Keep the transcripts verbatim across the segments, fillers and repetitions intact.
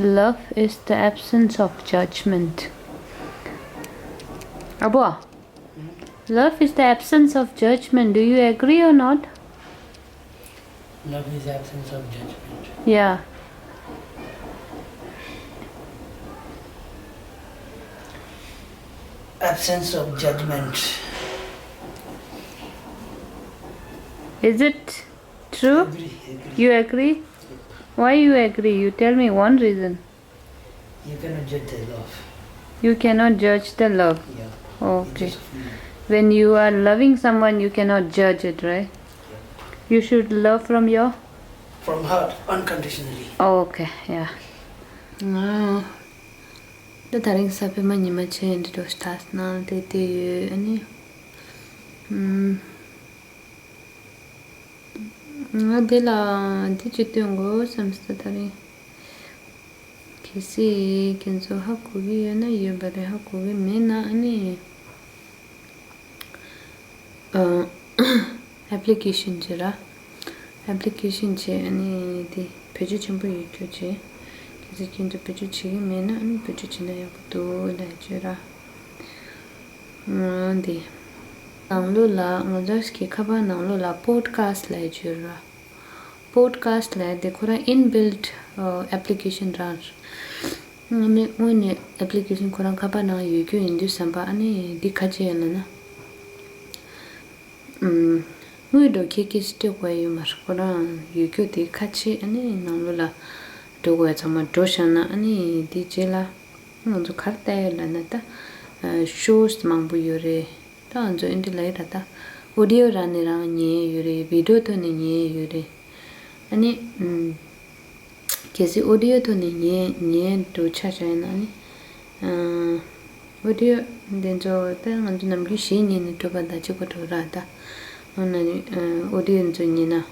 Love is the absence of judgment. Abo, love is the absence of judgment. Do you agree or not? Love is absence of judgment. Yeah. Absence of judgment. Is it true? Agree, agree. You agree? Why you agree? You tell me one reason. You cannot judge the love. You cannot judge the love. Yeah. Okay. It's just a feeling. When you are loving someone, you cannot judge it, right? Yeah. You should love from your From heart, unconditionally. Oh, okay, yeah. ང་ད་དེ་རིང་གཟའ་སྤེན་པ་ཉི་མ་བྱས་འདི་འདྲ་ཞིག་ད་སྣང་དེ་དེ་ཡོད་ཨ་ནི། ཨུམ། ང་འདི་ལ་འདི་ཅིག་སྟོན་དགོས་བསམ་སོང་། དེ་རིང་གལ་སྲིད་ཁྱེད་ཚོ་ཧ་གོ་གི་ཡོད་ན་ཡོད་པ་རེད། ཧ་གོ་གི་མེད་ན་ཨ་ནི། ཨ། ཨེབ་ལི་ཀེ་ཤན་ཅིག་ར། ཨེབ་ལི་ཀེ་ཤན་ཅིག་ཨ་ནི་དེ་བེད་སྤྱོད་ཆེན་པོ་ཡོད་རྒྱུ་ཅིག་གལ་སྲིད་ཁྱེད་ཚོ་བེད་སྤྱོད་བྱེད་ཀྱི་མེད་ན་ཨ་ནི་བེད་སྤྱོད་བྱེད་ན་ཡག་པོ་འདུག་ལབ་ཡ་ཅིག་ར། འོ་དེ། ནང་ལོགས་ལ་ང་ཚོ་གི་ཁ་པར་ནང་ལོགས་ལ་པོཌ་ཁ་སི་ཊི་ལབ་ཡ་ཅིག་ཡོད་ར། པོཌ་ཁ་སི་ཊི་ལབ་ཡ་དེ་ཁོ་རང་ཨིན་བིལ་ཊི་ཨེབ་ལི་ཀེ་ཤན་རང་རེད། ཨ་ནི་དངོས་གནས་ཨེབ་ལི་ཀེ་ཤན་ཁོ་རང་ཁ་པར་ནང་ཡོད་རྒྱུ་ཡིན་དུས་ཙམ་པ་ཨ་ནི་འདི་ག་ཅི་ཡིན་ལབ་ན། ཨུམ། དངུལ་འགྲོ་ཁྱེད་ཀྱིས་སྤྲད་དགོས་ཡོད་མ་རེད། ཁོ་རང་ཡོད་རྒྱུ་དེ་ཁ་ཕྱེ་ཨ་ནི་ནང་ལོགས་ལ་འགྲོ་དགོས་ཡ་ཚང་མ་འགྲོ་བཞག་ན་ཨ་ནི་དེ་རྗེས་ལ་ང་ཚོ་ག་རེ་ལྟ་ཡོད་ལབ་ན་ད་ཤོས་མང་པོ་ཡོད་རེད། ད་ང་ཚོ་ཨེ་འདྲ་ལབ་ཡ་ད་ད་ཨོ་ཌི་ཡོ་རང་ནས་རང་ཉན་ཡོད་རེད། བི་ཌི་ཡོ་ཐོག་ནས་ཉན་ཡོད་རེད། ཨ་ནི་ཨུམ། གལ་སྲིད་ཨོ་ཌི་ཡོ་ཐོག་ནས་ཉན་ཉན་འགྲོ་ཆ་བཞག་ཡིན་ན་ཨ་ནི། ཨོ་ཌི་ཡོ་འདི་ཚོ་ད་ང་ཚོ་ནམ་རྒྱུན་གཞས་ཉན་ནས་འགྲོ་བ་དང་གཅིག་པ་འགྲོ་ར་ད། འོ་ན་ནི་ཨོ་ཌི་ཡོ་ཚོ་ཉན་ན་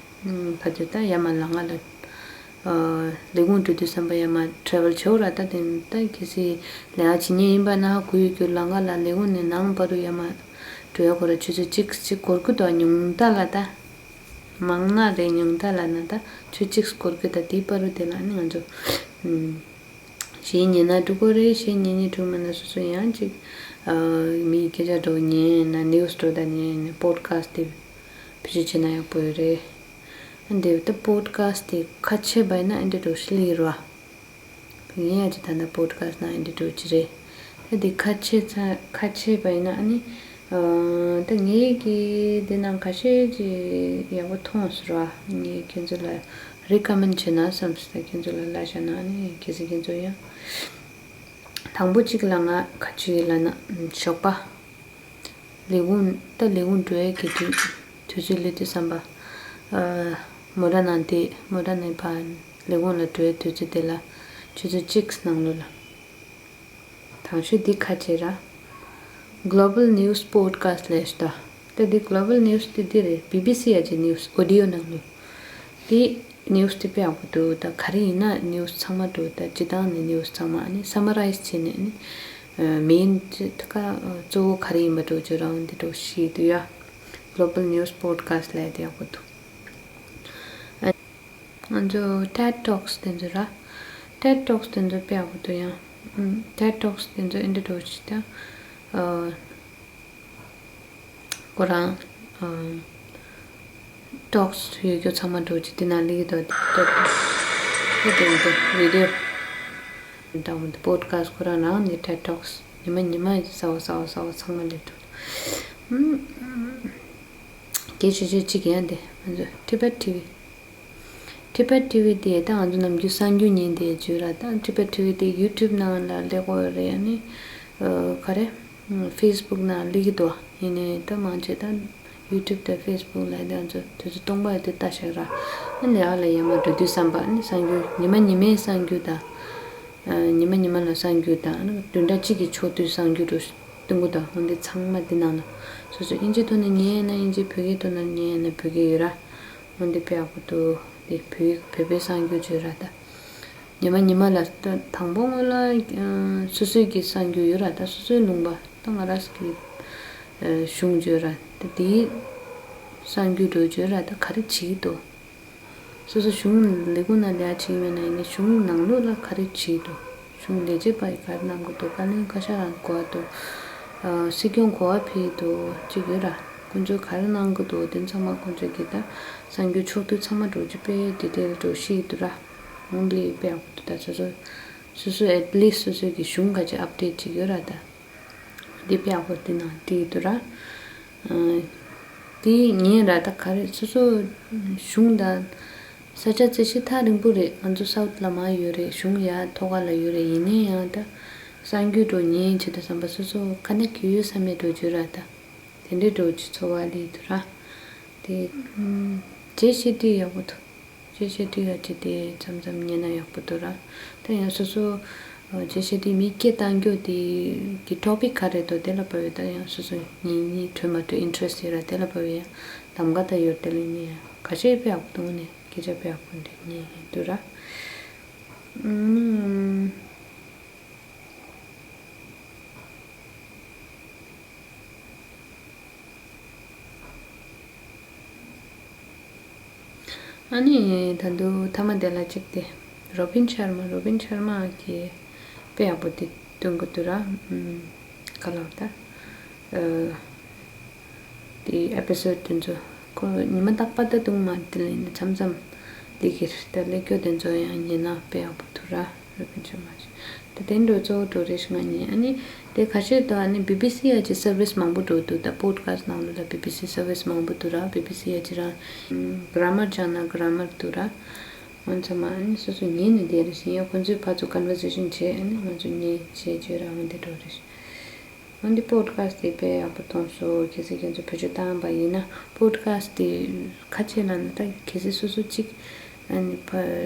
ཕ་ཚོ་ད་ཡར་མར་ལམ་ཁ་ལ་ལས་ཁུངས་འགྲོ་དུས་ཙམ་པ་ཡར་མར་ཊེ་རེ་ཝལ་བྱེད་འོ་ར་ད། དེ་ད་གལ་སྲིད་ལས་ཀ་བྱེད་མཁན་ཡིན་པ་ན་ཧ་གོ་ཡོད་རྒྱུ་ལམ་ཁ་ལ་ལས་ཁུངས་ནས་ནང་བར་དུ་ཡར་མར་འགྲོ་ཡ་ཁོ་ར་ཆུ་ཚོད་གཅིག་གཅིག་འགོར་གི་འདུག་ཉུང་མཐའ་ལ་ད། མང་ན་རེ་ཉུང་མཐའ་ལ་ན་ད་ཆུ་ཚོད་གཅིག་འགོར་གི་ད་དེའི་བར་དུ་དེ་ལ་ནི་ང་ཚོ་ཨུམ། གཞས་ཉན་ན་འགྲིག་གི་རེད། གཞས་ཉན་ཉན་འགྲིག་མིན་ན་སོ་སོ་ཡང་ཅིག་ཨ། མིའི་སྐད་ཆ་འདྲ་བོ་ཉན་ན་ནིའུ་སི་འདྲ་བོ་ད་ཉན་ན་པོཌ་ཁ་སི་ཊི་དེ་བེད་སྤྱོད་བྱས་ན་ཡག་པོ་ཡོད་རེད། ཨ་འདི་ད་པོཌ་ཁ་སི་ཊི་དེ་ཁ་ཕྱེ་བ་ཡིན་ན་ཨ་འདི་འདྲ་བོ་ཞིག་སླེབས་ཀྱི་རེད་བ། ངས་ཡང་ཅིག་ད་ལྟ་པོཌ་ཁ་སི་ཊི་ནང་ཨེ་འདྲ་འགྲོ་གི་རེད། ད་འདི་ཁ་ཕྱེ་ཚ་ཁ་ཕྱེ་བ་ཡིན་ན་ཨ་ནི། ཨ། ད་ངས་ཀྱི་འདི་ནང་ཁ་ཤས་ཅིག་ཡག་པོ་མཐོང་སོང་ར། ངས་ཁྱེད་ཚོ་ལ་རི་ཀ་མེན་ཌི་བྱེད་ན་བསམ་སོང་། ད་ཁྱེད་ཚོ་ལ་ལབ་བཞག་ན་ཨ་ནི་གལ་སྲིད་ཁྱེད་ཚོ་ཡང་། དང་པོ་གཅིག་ལ་ང་ག་ཅི་ཡོད་ལབ་ན་ཞོགས་པ། ལས་ཁུངས་ད་ལས་ཁུངས་འགྲོ་ཡས་ཀྱི་དུས་དུས་ཚོད་སླེབས་དུས་ཙམ་པ། ཨ། མོ་ཊ་ནང་བསྡད། མོ་ཊ་ནས་ཕར་ལས་ཁུངས་ལ་འགྲོ་ཡས་དུས་ཚོད་དེ་ལ་ཆུ་ཚོད་གཅིག་ནང་ལོགས་ལ། དང་ཤོས་འདི་ཁ་ཕྱེ་ར། Global News Podcast ལབ་ཤག་ད། ད་འདི་Global News དེ་འདི་རེད། བི་བི་སི་ཡ་གི་ནིའུ་སི་ཨོ་ཌི་ཡོ་ནང་ལོགས། དེ་ནིའུ་སི་དེ་དཔེ་ཡག་པོ་འདུག་ད་ག་རེ་ཡིན་ན་ནིའུ་སི་ཚང་མ་འདུག་ད་སྤྱིར་བཏང་ནས་ནིའུ་སི་ཚང་མ་ཨ་ནི་སམ་མ་རའི་ཛི་བྱས་ནས་ཨ་ནི། ཨ། མེན་ད་ག་གཙོ་བོ་ག་རེ་ཡིན་པ་འདྲ་བོ་ཅིག་རང་འདི་འདྲ་བོ་ཞིག་འདུག་ཡ། Global News Podcast ལབ་ཡ་དེ་ཡག་པོ་འདུག་ཨ། ང་ཚོ་ཊེཌ་ཊོག་སི་དེ་ཚོ་ར། ཊེཌ་ཊོག་སི་དེ་ཚོ་དཔེ་ཡག་པོ་འདུག་ཡ། ཨ། ཊེཌ་ཊོག་སི་དེ་ཚོ་ཨེ་འདྲ་འདྲ་བོ་ཅིག་ད། ཨ། ཁོ་རང་། ཨ། ཊོག་སི་ཡོད་རྒྱུ་ཚང་མ་འགྲོ་ཅིག་དེ་ནང་སླེབས་ཀྱི་འདུག་ཊེཌ་ཊོག་སི་དེ་འདུག་བི་ཌི་ཡོ་དང་པོ་དེ་པོཌ་ཁ་སི་ཊི་ཁོ་རང་རང་ནས་ཊེཌ་ཊོག་སི་ཉི་མ་ཉི་མ་གསར་པ་གསར་པ་གསར་པ་ཚང་མ་སླེབས་འགྲོ། ཨུམ། གལ་ཆེ་ཤོས་གཅིག་ཡང་དེ་ང་ཚོ་ཊི་བེཊ་ཊི་ཝི། ཊི་བེཊ་ཊི་ཝི་དེ་ད་ང་ཚོ་ནམ་རྒྱུན་གསར་འགྱུར་ཉན་བསྡད་ཡོད་ར། ད་ཊི་བེཊ་ཊི་ཝི་དེ་ཡུ་ཊུབ་ནང་ལ་སླེབས་ཀྱི་ཡོད་རེད། ཨ་ནི། ཨ། ག་རེ། ཨ། ཕེ་སི་བུག་ནང་སླེབས་ཀྱི་འདུག་ཡིན་ནའི་ད་མང་ཆེ་ད་ཡུ་ཊུབ་དང་ཕེ་སི་བུག་ལ་ད་ང་ཚོ་དུས་ཚོད་སྟོང་པ་ཡོད་དུས་ལྟ་ཤག་ར། ཨ་ནི་ཨ་ལ་ཡར་མར་འགྲོ་དུས་ཙམ་པ་ཨ་ནི་གསར་འགྱུར་ཉི་མ་ཉི་མའི་གསར་འགྱུར་དང་། ཨ། ཉི་མ་ཉི་མ་ལ་གསར་འགྱུར་དང་ཨ་ནི་བདུན་ཕྲག་གཅིག་གི་ཕྱོགས་བསྡུས་གསར་འགྱུར་འདྲ་བོ་སྟོན་གྱི་འདུག་འོན་ཏེ་ཚང་མ་འདི་ནང་ལ་སོ་སོ་ཨིན་ཇི་ཐོག་ནས་ཉན་ཡས་ན་ཨིན་ཇི། བོད་སྐད་ཐོག་ནས་ཉན་ཡས་ན་བོད་སྐད་ཡོད་ར། འོན་ཏེ་དཔེ་ཡག་པོ་འདུག་དེ་བོད་བོད་པའི་གསར་འགྱུར་བརྗོད་ར་ད། ཉི་མ་ཉི་མ་ལ་ད་དང་པོ་སྔོན་ལ་ཨ་སོ་སོའི་གི་གསར་འགྱུར་ཡོད་ར། ད་སོ་སོའི་ལུང་པ་ད་ང་རང་གི་ཨ་གཞུང་བརྗོད་ར། ད་དེའི་གསར་འགྱུར་འདྲ་བོ་བརྗོད་ར། ད་ག་རེ་བྱེད་ཀྱི་འདུག་སོ་སོ་གཞུང་ལས་ཁུངས་ནང་ལས་ཀ་བྱེད་ཀྱི་མེད་ན་ཡིན་ནའི་གཞུང་ནང་ལོགས་ལ་ག་རེ་བྱེད་འདུག་གཞུང་ལས་བྱེད་པ་ཡིས་ག་རེ་གནང་གི་འདུག་བཀའ་བློན་བཀའ་ཤག་ལ་གོ་བ་འདུག་ཨ། སྲིད་སྐྱོང་གོ་བ་ཕེབས་འདུག་ཅིག་ཡོད་ར། ཁོང་ཚོས་ག་རེ་གནང་གི་འདུག་དེ་ཚང་མ་ཁོང་ཚོས་ཀྱིས་ད་གསར་འགྱུར་ཕྱོགས་བསྡུས་ཚང་མ་འགྲོ་རྒྱུ་དཔེ་ཌི་ཊེལ་འགྲོ་ཤེས་ཀྱི་འདུག་ར། འོང་ལི་དཔེ་ཡག་པོ་འདུག་ད་སོ་སོ་སོ་སོ་at least སོ་སོ་གི་གཞུང་ག་ཅིག་ཨབ་ཌེཊ་ཅིག་ཡོད་ར་ད། འདི་དཔེ་ཡག་པོ་འདི་ནང་བྲིས་འདུག་ར། ཨ། དེ་ཉན་ར་ད་ག་རེ་སོ་སོ་གཞུང་དང་ས་ཆ་རྩད་ཞིབ་ཐག་རིང་པོ་རེད། ང་ཚོ་སའུཐ་ལ་མར་ཡོད་རེད། གཞུང་ཡར་ཐོག་ཁ་ལ་ཡོད་རེད། ཡིན་ནའི་ཡང་ད་གསར་འགྱུར་འགྲོ་ཉན་བྱེད་དུས་ཙམ་པ་སོ་སོ་ཁ་ནས་གི་ཡོད་ས་མེད་འགྲོ་རྒྱུ་ར་ད། དེ་འདྲའི་འགྲོ་རྒྱུ་ཚོར་བ་སླེབས་འདུག་ར། དེ་ཨུམ་རྗེས་ཤེས་དུས་ཡག་པོ་འདུག་རྗེས་ཤེས་དུས་ཡག་ཅིག་དེ་མཚམས་མཚམས་ཉན་ན་ཡག་པོ་འདུག་ར། ད་ཡང་སོ་སོ་ཨ་རྗེས་ཤེས་དེ་མི་སྐད་བཏང་རྒྱུ་དེ་གི་ཊོ་པིག་ག་རེ་འདུག་དེ་ལ་བབས་ཡོད། ད་ཡང་སོ་སོ་ཉན་ཉན་འགྲོ་མ་འགྲོ་ཨིན་ཊེ་རེ་སི་ཊི་ཡོད་ར། དེ་ལ་བབས་ཡོད། ཡང་གདམ་ག་ད་ཡོད། དེ་ལ་ནི་ཡང་ཁ་ཤས་དཔེ་ཡག་པོ་འདུག་ནས་སྐད་ཆ་དཔེ་ཡག་པོ་འདུག་ཉན་ཡིན་འདུག་ར། ཨུམ། ཨ་ནི་ད་དུང་མཐའ་མ་དེ་ལ་གཅིག་དེ་རོ་བིན་ཤར་མ། རོ་བིན་ཤར་མ་གིས་དཔེ་ཡག་པོ་དེ་སྟོན་གི་འདུག་ར། ཨུམ། ག་ལབ་ད། ཨ། དེ་ཨེ་པི་སོ་ཌི་དེ་ཚོ་ཁོ་ཉི་མ་རྟག་པར་ད་དུང་མ་དེ་ལ་ཡིན་ན་མཚམས་མཚམས་དེ་གི་ད་ལེགས་སྐྱོ་དེ་ཚོ་ཡང་ཉན་ན་དཔེ་ཡག་པོ་འདུག་ར། རོ་བིན་ཤར་མ་ཞིག་ད་དེ་འགྲོ་གཙོ་བོ་འགྲོ་རེ་ཞིག་ང་ཉན། ཨ་ནི་དེ་ཁ་ཤས་དང་ཨ་ནི་བི་བི་སི་ཡ་གི་སར་བིས་མང་པོ་འགྲོ་འདུག་ད་པོ་ཌི་ཁ་སི་ཊི་ནང་ལོགས་ལ་བི་བི་སི་སར་བིས་མང་པོ་འདུག་ར། བི་བི་སི་ཡ་གི་རང་གྷི་ར་མར་སྦྱང་ན་གྷི་ར་མར་འདུག་ར། ང་ཚང་མ་ཨ་ནི་སོ་སོ་ཉན་ནས་བསྡད་རེ་ཞིག་ཡང་ཁོང་ཚོས་ཕར་ཚུར་ཀོན་ཝར་སེ་ཤན་བྱས། ཨ་ནི་ང་ཚོ་ཉན་བྱས་བྱས་ར་འོན་ཏེ་འགྲོ་རེ་ཞིག་འོན་ཏེ་པོ་ཌི་ཁ་སི་ཊི་དེ་དཔེ་ཡག་པོ་མཐོང་སོང་། གལ་སྲིད་ཁྱེད་ཚོ་བེད་སྤྱོད་བཏང་པ་ཡིན་ན། པོ་ཌི་ཁ་སི་ཊི་དེ་ཁ་ཆེ་ལ་ན་ད་གལ་སྲིད་སོ་སོ་གཅིག་ཨ་ནི་ཕ་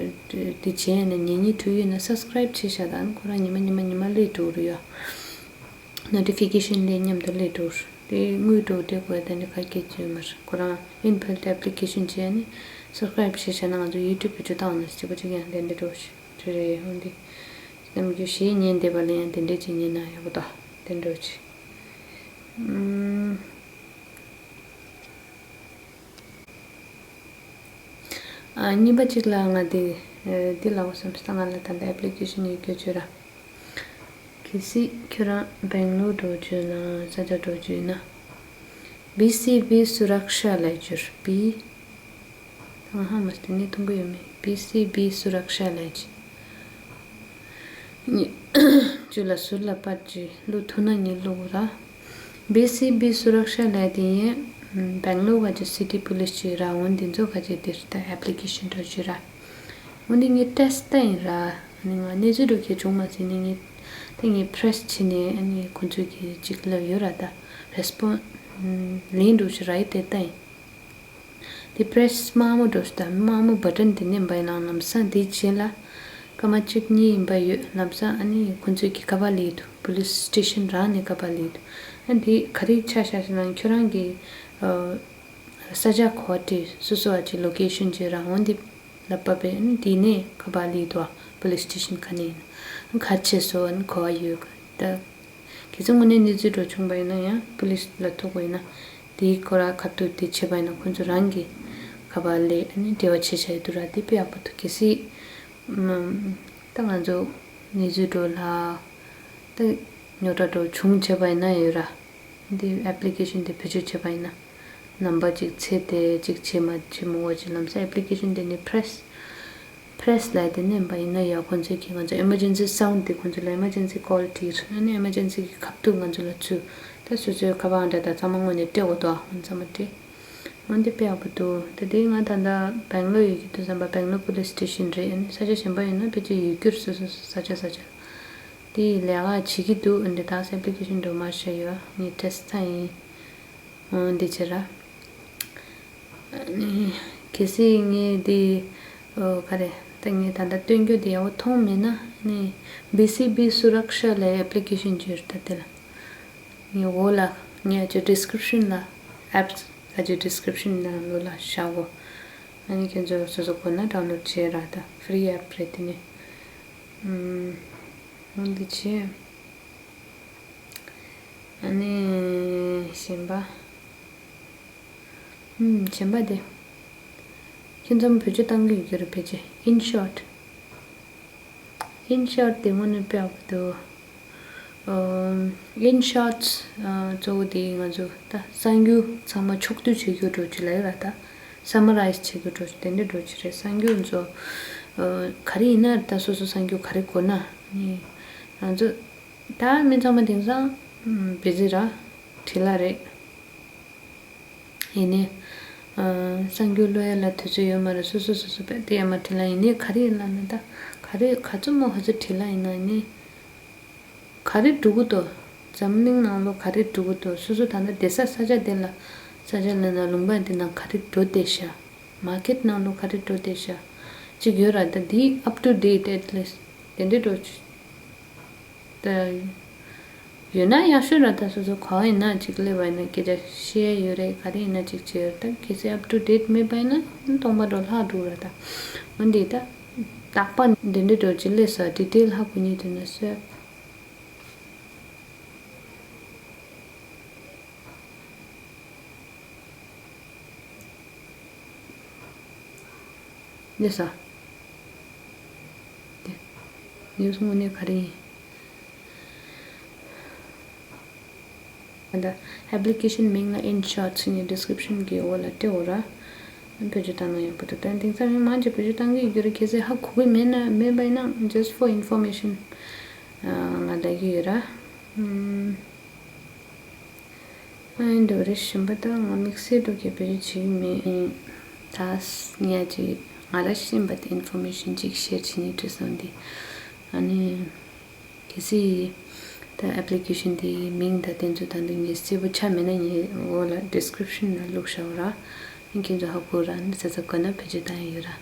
དེ་བྱས་ན་ཉན་ཉན་འདོད་ཡོད་ན་སབ་སི་ཀ་རའིབ་བྱས་བཞག་དང་། ཁོ་རང་ཉི་མ་ཉི་མ་ཉི་མ་སླེབས་འགྲོ་རེད་ཡ། ནོ་ཊི་ཕི་ཀེ་ཤན་དེ་མཉམ་དུ་སླེབས་འགྲོ་རེད། དེ་དངུལ་འགྲོ་དེ་དགོས་དེ་འདྲ་ག་གེ་བྱས་མ་རེད། ཁོ་རང་ཨིན་བི་ལིཊ་ཨེབ་ལི་ཀེ་ཤན་བྱས་ནས་སབ་སི་ཀ་རའིབ་བྱས་བཞག་ན་ང་ཚོ་ཡུ་ཊུབ་བེད་སྤྱོད་བཏང་ན་སྐྱིད་པོ་གཅིག་ཡང་དེ་འདྲ་འགྲོ་རེད། རེད་རེད། འོན་ཏེ་ནམ་རྒྱུན་གཞས་ཉན་བསྡད་པ་ལ་ཡང་དེ་འདྲས་ཅིག་ཉན་ན་ཡག་པོ་འདུག་དེ་འདྲ་ཅིག་ཨུམ། ཨ། གཉིས་པ་གཅིག་ལ་ང་དེ་འདི་ལབ་དགོས་བསམ་སོང་། ད་ང་ལ་ད་ལྟ་ཨེབ་ལི་ཀེ་ཤན་ཡོད་རྒྱུ་བྱོས་ར། གལ་སྲིད་ཁྱོད་རང་སྦེང་ལོར་འགྲོ་རྒྱུ་ན་ས་ཆ་འགྲོ་རྒྱུ་ཡིན་ན། བི་སི་བི་སུ་རཀ་ཤ་ལབ་རྒྱུར་བི། ད་ང་ཧ་མ་སྟེ་ནི་མཐོང་གི་ཡོད་མེད། བི་སི་བི་སུ་རཀ་ཤ་ལབ་ཀྱི། ཉི་ཅུ་ལ་ཟུར་ལ་པར་ཅིག་བླུག་ཐུབ་ན་ཉིད་བླུག་ར། བི་སི་བི་སུ་རཀ་ཤ་ལབ་དེ་ཡིན། སྦེང་ལོར་ག་ཅིག་སི་ཊི་པུ་ལིས་ཅིག་ར། འོན་དེ་ཚོ་ག་ཅིག་དེར་ད་ཨེབ་ལི་ཀེ་ཤན་འགྲོ་རྒྱུ་ར། འོན་ཏེ་ངས་ཊེ་སི་ཊི་ལྟ་ཡིན་ར། ཨ་ནི་ང་གནས་ཚུལ་འགྲོ་མཁན་བྱུང་མ་ཟིན་ནས་ངས་ད་ངས་པི་རེ་སི་བྱས་ནས་ཨ་ནི་ཁོང་ཚོས་ཀྱི་ཅིག་ལབ་ཡོད་ར། ད་རེ་སི་པོན་སི་ལན་འགྲོ་ཞིག་ར་ཡི་དེ་ལྟ་ཡིན། དེ་པི་རེ་སི་དམར་མོ་འགྲོ་ཞིག་ད་དམར་མོ་བ་ཊན་དེ་མནན་པ་ཡིན་ན་ལམ་སང་དེ་རྗེས་ལ་སྐར་མ་གཅིག་གཉིས་ཡིན་པ་ཡོད། ལམ་སང་ཨ་ནི་ཁོང་ཚོས་ཀྱི་ཁ་པར་སླེབས་འདུག་པུ་ལིས་སི་ཊེ་ཤན་རང་ནས་ཁ་པར་སླེབས་འདུག་ཨ་དེ་ག་རེ་ཆ་བཞག་ཞིག་ན་ཁྱོད་རང་གི་ཨ། ས་ཆ་གོ་བ་སྤྲད། སོ་སོ་བ་ཅིག་ལོ་ཀེ་ཤན་བརྗོད་ར། འོན་ཏེ་ལབ་པ་བས་ནི་དེ་ནས་ཁ་པར་སླེབས་འདུག་པུ་ལིས་སི་ཊེ་ཤན་ག་ནས་ཡིན་ན་ག་ཆེ་སོ་ཨ་ནི་གོ་བ་ཡོད་ག་ད་གལ་སྲིད་དངོས་གནས་གནས་ཚུལ་འགྲོ་བྱུང་པ་ཡིན་ན་ཡང་པུ་ལིས་ལ་ཐུག་པ་ཡིན་ན་དེའི་སྐོར་ལ་ཁ་ཐུག་དེ་བྱས་པ་ཡིན་ན་ཁོང་ཚོ་རང་གིས་ཁ་པར་སླེབས་ཨ་ནི་འབྲེལ་བ་བྱེད་བྱ་ཡི་འདུག་ར། དེ་དཔེ་ཡག་པོ་འདུག་གལ་སྲིད་ད་ང་ཚོ་གནས་ཚུལ་འགྲོ་ལ་ད་རྙོག་དྲ་འགྲོ་བྱུང་བྱས་པ་ཡིན་ན་ཡོད་ར། འདི་ཨེབ་ལི་ཀེ་ཤན་འདི་བེད་སྤྱོད་བྱས་པ་ཡིན་ན། ནམ་བར་གཅིག་ཚེ་དེ་གཅིག་བྱེད་མ་བྱེད་མི་འོ་ཅིག་ལམ་སང་ཨེབ་ལི་ཀེ་ཤན་འདི་ནི་པི་རེ་སི། པི་རེ་སི་ལབ་དེ་མནན་པ་ཡིན་ན་ཡང་ཁོང་ཚོས་ཀྱིས་ང་ཚོ་ཨེ་མར་ཇེན་སི་སའུན་ཌི་དེ་ཁོང་ཚོ་ལ་ཨེ་མར་ཇེན་སི་ཀོལ་བྲིས། ཨ་ནི་ཨེ་མར་ཇེན་སི་གི་ཁ་ཐུག་ང་ཚོ་ལ་ཚུད། ད་སོ་སོའི་ཁ་པར་འདྲ་དང་ཚང་མ་དངོས་གནས་སྤྲད་དགོས་འདུག་ཨ་ཁོང་ཚང་མ་སྤྲད། འོན་ཏེ་དཔེ་ཡག་པོ་འདུག་ད་དེ་ང་ད་ལྟ་སྦེང་ལོར་ཡོད་ཀྱི་འདུག་བསམ་པ། སྦེང་ལོར་པུ་ལིས་སི་ཊེ་ཤན་རེད། ཨ་ནི་ས་ཆ་གཞན་པ་ཡིན་ན་ཕལ་ཆེར་ཡོད་རྒྱུ་རེད། སོ་སོ་ས་ཆ་ས་ཆ་ལ། དེ་ལས་ཀ་བྱེད་ཀྱི་འདུག་འདི་དག་ཨེབ་ལི་ཀེ་ཤན་འགྲོ་མ་ཤེས་ཡོད། ངས་ཊེ་སི་ཊི་ཡིན། འོ་འདི་བྱེད་ར། ཨ་ནི་གལ་སྲིད་ངས་འདི་ཨོ་ག་རེ་ད་ངས་ད་ལྟ་སྟོན་རྒྱུ་འདི་ཡག་པོ་མཐོང་མེད་ན་ནི་བི་སི་བི་སུ་རཀ་ཤ་ལབ་ཨེབ་ལི་ཀེ་ཤན་བརྗོད་ད་དེ་ལ། ངས་འོག་ལ་ངས་ཨ་ཅོ་ཌི་སི་ཀི་རིབ་ཤན་ལ་ཨེབ་ཨ་ཅོ་ཌི་སི་ཀི་རིབ་ཤན་ནང་ལོགས་ལ་བཞག་གོ་ཨ་ནི་ཁྱེད་ཚོ་སོ་སོ་དགོས་ན་ཌའུན་ལོཌ་བྱེད་ར། ད་ཧྥི་རི་ཨེབ་རེད་དེ་ནི། ཨུམ། འོ་འདི་བྱས། ཨ་ནི་གཞན་པ། ཨུམ། གཞན་པ་དེ། ཁྱེད་ཚོ་བེད་སྤྱོད་གཏང་གི་ཡོད་ཀྱི་རེད། ཕལ་ཆེར། In short. In short དེ་དངོས་གནས་དཔེ་ཡག་པོ་འདུག་ཨམ། In shorts གཙོ་བོ་དེ་ང་ཚོ་ད་གསར་འགྱུར་ཚང་མ་ཕྱོགས་བསྡུས་བྱེད་རྒྱུ་འདྲ་ཅིག་ལབ་ཡོད་ར། ད་སམ་མ་རའི་ཛི་བྱེད་རྒྱུ་འདྲ་ཅིག་དེ་འདྲ་འདྲ་ཅིག་རེད། གསར་འགྱུར་ཚོ་ག་རེ་ཡིན་ན་རེད། ད་སོ་སོ་གསར་འགྱུར་ག་རེ་དགོས་ན་ནི་ང་ཚོ་ད་མི་ཚང་མ་དེང་སང་བི་ཛི་ར་བྲེལ་བ་རེད། ཡིན་ནའི། གསར་འགྱུར་ཀློག་ཡ་ལ་དུས་ཚོད་ཡོད་མ་རེད། སོ་སོ་སོ་སོ་བས་དེ་ཡ་མ་བྲེལ་བ་ཡིན་ནའི་ག་རེ་ཡིན་ལབ་ན་ད་ག་རེ་ག་ཚོད་མོ་ག་ཚོད་བྲེལ་བ་ཡིན་ན་ཡིན་ནའི་ག་རེ་འགྲོ་གི་འདུག་འཛམ་གླིང་ནང་ལོགས་ག་རེ་འགྲོ་གི་འདུག་སོ་སོ་ད་ལྟ་བསྡད་ས་ས་ཆ་དེ་ལ་ས་ཆ་ལ་ན་ལུང་པ་དེ་ནང་ག་རེ་འགྲོ་བསྡད་ཤག་མར་ཀེཊ་ནང་ལོགས་ག་རེ་འགྲོ་བསྡད་ཤག་ཅིག་ཡོད་ར། ད་འདི་up to date at least དེ་འདྲ་འགྲོ་ཅིག་ད་ཡོད་ན་ཡག་ཤོས་ར། ད་སོ་སོ་ག་བ་ཡིན་ན་ཅིག་སླེབས་པ་ཡིན་ན་སྐད་ཆ་བཤད་ཡ་ཡོད་རེད། ག་རེ་ཡིན་ན་ཅིག་བྱེད་ཡོད་རེད། ད་གལ་སྲིད་up to date མེད་པ་ཡིན་ན་སྟོང་པ་འགྲོ་ལྷག་འགྲོ་ར། ད་འོན་ཏེ་ད་རྟག་པ་འདི་འདྲ་འགྲོ་ཅིག་སླེབས་ས་ཌི་ཊེལ་ཧ་གོ་ཉེ་དུས་ན་སོས། འདི་ས། འདི། ནིའུ་སི་དངོས་གནས་ག་རེ་ཡིན། ཨ་ད། ཨེབ་ལི་ཀེ་ཤན་མིང་ལ་In Shorts ཟེར་ནས་ཌི་སི་ཀི་རིབ་ཤན་གྱི་འོག་ལ་སྤྲད་འོ་ར། བེད་སྤྱོད་བཏང་ན་ཡག་པོ་འདུག་ད་དེང་སང་མི་མང་ཆེ་བེད་སྤྱོད་བཏང་གི་ཡོད་རེད། གལ་སྲིད་ཧ་གོ་གི་མེད་ན་མེད་པ་ཡིན་ན་just for information ང་ལབ་ཀྱི་ཡོད་ར། ཨམ། ཨ་ནི་འདི་རེ་ཞིམ་པ་ད་ང་དམིགས་བསལ་འགྲོ་གི་བེད་སྤྱོད་བྱེད་ཀྱི་མེད། ད་ངས་ཅིག་ང་ར་ཤེས་པ་དེ་ཨིན་ཕོར་མེ་ཤན་ཅིག་ཤེར་བྱེད་སྙིང་བྲོ་སོང་འདི། ཨ་ནི་གལ་སྲིད་ད་ཨེབ་ལི་ཀེ་ཤན་དེའི་མིང་དང་དེ་ཚོ་ད་འདི་ངས་གསལ་པོ་ཆགས་མེད་ན་ངས་འོག་ལ་ཌི་སི་ཀི་རིབ་ཤན་ལ་བླུགས་བཞག་ར། ཨ་ནི་ཁྱེད་ཚོ་ཧ་གོ་ར་ནི་ཚ་ཚ་དགོས་ན་བེད་སྤྱོད་བཏང་ཡ་ཡོད་ར།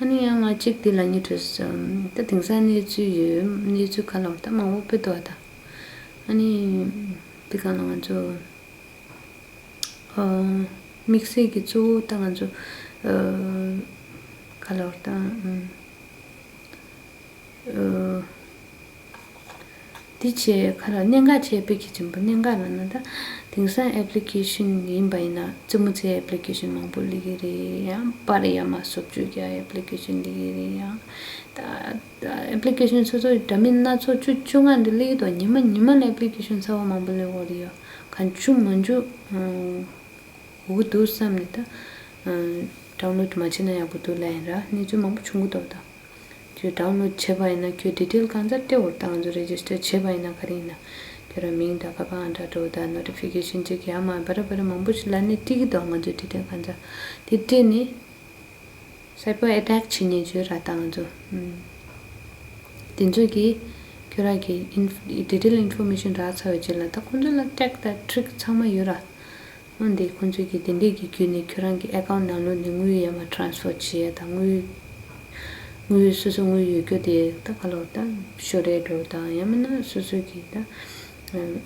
ཨ་ནི་ཡང་ང་གཅིག་འདི་ལ་སྙིང་བྲོ་སོང་། ད་དེང་སང་གནས་ཚུལ་ཡོད། གནས་ཚུལ་ག་ལ་བར་ད་མང་པོ་སྤེལ་འདུག་ཨ་ད། ཨ་ནི་འདི་ག་ལ་ང་ཚོ་ཨ་དམིགས་བསལ་གྱི་གཙོ་བོ་ད་ང་ཚོ་ཨ་ག་ལ་བར་ད་ཨ་འདི་བྱས་ག་ལ་གནད་འགག་བྱས་པའི་གི་ཆེན་པོ་གནད་འགག་ལ་ན་ད་དེང་སང་ཨེབ་ལི་ཀེ་ཤན་ཡིན་པ་ཡིན་ན་རྩེད་མོ་རྩེ་ཨེབ་ལི་ཀེ་ཤན་མང་པོ་སླེབས་ཀྱི་རེད། ཡང་པར་ཡར་མར་བཟོ་བཅོས་རྒྱག་ཨེབ་ལི་ཀེ་ཤན་སླེབས་ཀྱི་རེད། ཡང་ད་ད་ཨེབ་ལི་ཀེ་ཤན་སོ་སོ་འདྲ་མིན་སྣ་ཚོགས་བཅུ་བཅོ་ལྔ་འདི་སླེབས་ཀྱི་འདུག་ཉི་མ་ཉི་མ་ལ་ཨེབ་ལི་ཀེ་ཤན་གསར་པ་མང་པོ་སླེབས་ཡོད་རེད། ཡ་གང་བྱུང་མང་བྱུང་འོ་གི་འདུག་བསམ་ནས་ད་ཌའུན་ལོཌ་མ་བྱས་ན་ཡག་པོ་འདུག་ལབ་ཡིན་ར། གནས་ཚུལ་མང་པོ་བྱུང་གི་འདུག་ད་ཁྱོད་ཌའུན་ལོཌ་བྱས་པ་ཡིན་ན་ཁྱོད་ཌི་ཊེལ་གང་ཚ་སྤྲད་འོ། ད་ང་ཚོ་རེ་ཇི་སི་ཊར་བྱས་པ་ཡིན་ན་ག་རེ་ཡིན་ན་ཁྱོད་རང་མིང་དང་ཁ་པར་ཨང་གྲངས་འགྲོ་དང་ནོ་ཊི་ཕི་ཀེ་ཤན་ཅིག་ཡར་མར་བ་ར་བ་ར་མང་པོ་ཞིག་ལབ་ནས་སྤྲད་ཀྱི་འདུག་ང་ཚོའི་ཌི་ཊེལ་གང་ཚ་དེ་སྤྲད་ནས། སའི་བར་ཨེ་ཊེག་བྱེད་ཉེན་ཡོད་ར། ད་ང་ཚོ་དེ་ཚོ་གིས་ཁྱོད་རང་གི་ཨིན་ཌི་ཊེལ་ཨིན་ཕོར་མེ་ཤན་རག་ཚར་བའི་རྗེས་ལ་ད་ཁོང་ཚོ་ལ་ཊེག་དང་ཊི་རིག་ཚང་མ་ཡོད་ར། འོན་ཏེ་ཁོང་ཚོ་གིས་དེ་འདྲས་ཀྱི་བརྒྱུད་ནས་ཁྱོད་རང་གི་ཨེ་ཀའུན་ཊི་ནང་ལོགས་ནས་དངུལ་ཡར་མར་ཊ་རན་སི་ཕར་བྱེད་ཡ་དང་དངུལ་དངུལ་སོ་སོ་དངུལ་ཡོད་རྒྱུ་དེ་ད་ག་ལོར་ད་ཤོར་རེ་འགྲོ་དང་ཡང་མིན་ན་སོ་སོ་གི་ད་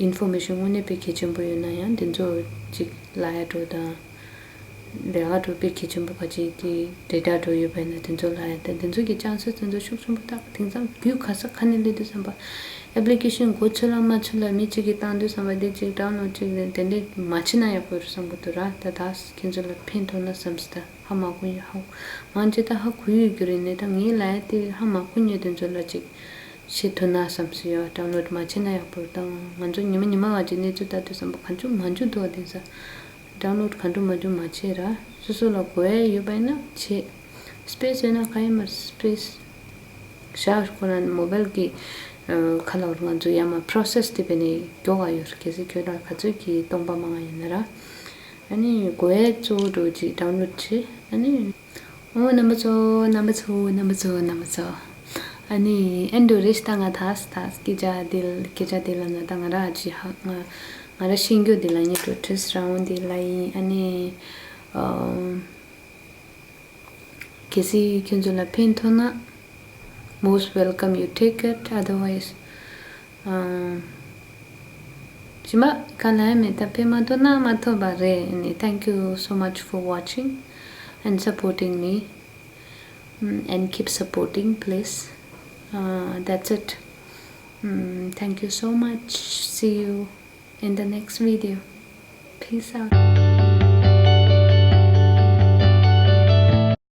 ཨིན་ཕོར་མེ་ཤན་དངོས་གནས་དཔེ་གལ་ཆེན་པོ་ཡོད་ན་ཡང་དེ་ཚོ་ཅིག་ལབ་ཡ་འགྲོ་དང་། ལས་ཀ་འགྲོ་དཔེ་གལ་ཆེན་པོ་ག་ཅིག་གི་ཌེ་ཊ་འགྲོ་ཡོད་པ་ཡིན་ན་དེ་ཚོ་ལ་ཡང་དེ་དེ་ཚོ་གི་ཅན་སི་དེ་ཚོ་ཤུགས་ཆེན་པོ་ད་དེང་སང་རྒྱུས་ག་ས་ག་ནས་སླེབས་དུས་ཙམ་པ་ཨེབ་ལི་ཀེ་ཤན་མགོ་ཚོད་ལ་མ་ཚོད་ལ་མི་གཅིག་གིས་བཏང་དུས་ཙམ་པ་དེ་གཅིག་ཌའུན་ལོཌ་གཅིག་དེ་འདྲས་མ་བྱེད་ན་ཡག་པོ་རེད་བསམ་གི་འདུག་ར། ད་ད་ཁྱེད་ཚོ་ལ་ཕན་ཐོགས་ན་བསམ་སི་ད་ཧ་མ་གོ་ཡོད་ཧ་མང་ཆེ་ད་ཧ་གོ་ཡོད་རྒྱུ་རེད་ནས་ད་ངའི་ལ་ཡང་དེ་ཧ་མ་གོ་མཁན་དེ་ཚོ་ལ་ཅིག་བྱེད་ཐུབ་ན་བསམ་སི་ཡོད། ཌའུན་ལོཌ་མ་བྱེད་ན་ཡག་པོ་རེད། ད་ང་ཚོ་ཉི་མ་ཉི་མ་བ་ཅིག་གནས་ཚུལ་ལྟ་དུས་ཙམ་པ་གང་བྱུང་མང་བྱུང་འདུག་བ་དེང་སང་། ཌའུན་ལོཌ་གང་འགྲོ་མ་འགྲོ་མ་བྱེད་ར། སོ་སོ་ལ་དགོས་ཡ་ཡོད་པ་ཡིན་ན་བྱེད། སི་པེ་སི་ཡོད་ན་ག་ཡིན་མ་རེད། སི་པེ་སི་བཞག་ཁོ་རང་མོ་བེལ་གི་ཁ་ལ་བར་ང་ཚོ་ཡར་མར་པོ་རོ་སེ་སི་དེ་བས་ནས་མགྱོགས་ག་ཡོད་རེད། གལ་སྲིད་ཁྱོད་རང་ག་ཚོད་ཀྱི་སྟོང་པ་མང་ང་ཡོད་ན་ར། ཨ་ནི་དགོས་ཡ་གཙོ་བོ་འགྲོ་ཅིག་ཌའུན་ལོཌ་བྱེད། ཨ་ནི། ཨོ་རྣམ་པ་ཚོ་རྣམ་པ་ཚོ་རྣམ་པ་ཚོ་རྣམ་པ་ཚོ། ཨ་ནི་ཨེ་འདྲ་རེད་ཤག་ད་ང་ད་ད་སྐད་ཆ་འདི་སྐད་ཆ་འདི་ལ་ན་ད་ང་ར་ཨ་ཅི་ཧ་ང་ང་ར་ཤེས་རྒྱུ་འདི་ལ་ཉེ་འགྲོ་ཁྲིས་རང་འདི་ལ་ཡིན། ཨ་ནི་ཨམ། གལ་སྲིད་ཁྱོད་ཚོ་ལ་ཕན་ཐོགས་ན། Most welcome you take it, otherwise ཨམ། ཇི་མ་ག་ལ་ཡང་མེད་ད་ཕན་མ་ཐོགས་ན་མ་ཐོགས་པ་རེད། ཨ་ནི་thank you so much for watching and supporting me. Mm, and keep supporting, please. Uh, that's it. Mm, thank you so much. See you in the next video. Peace out.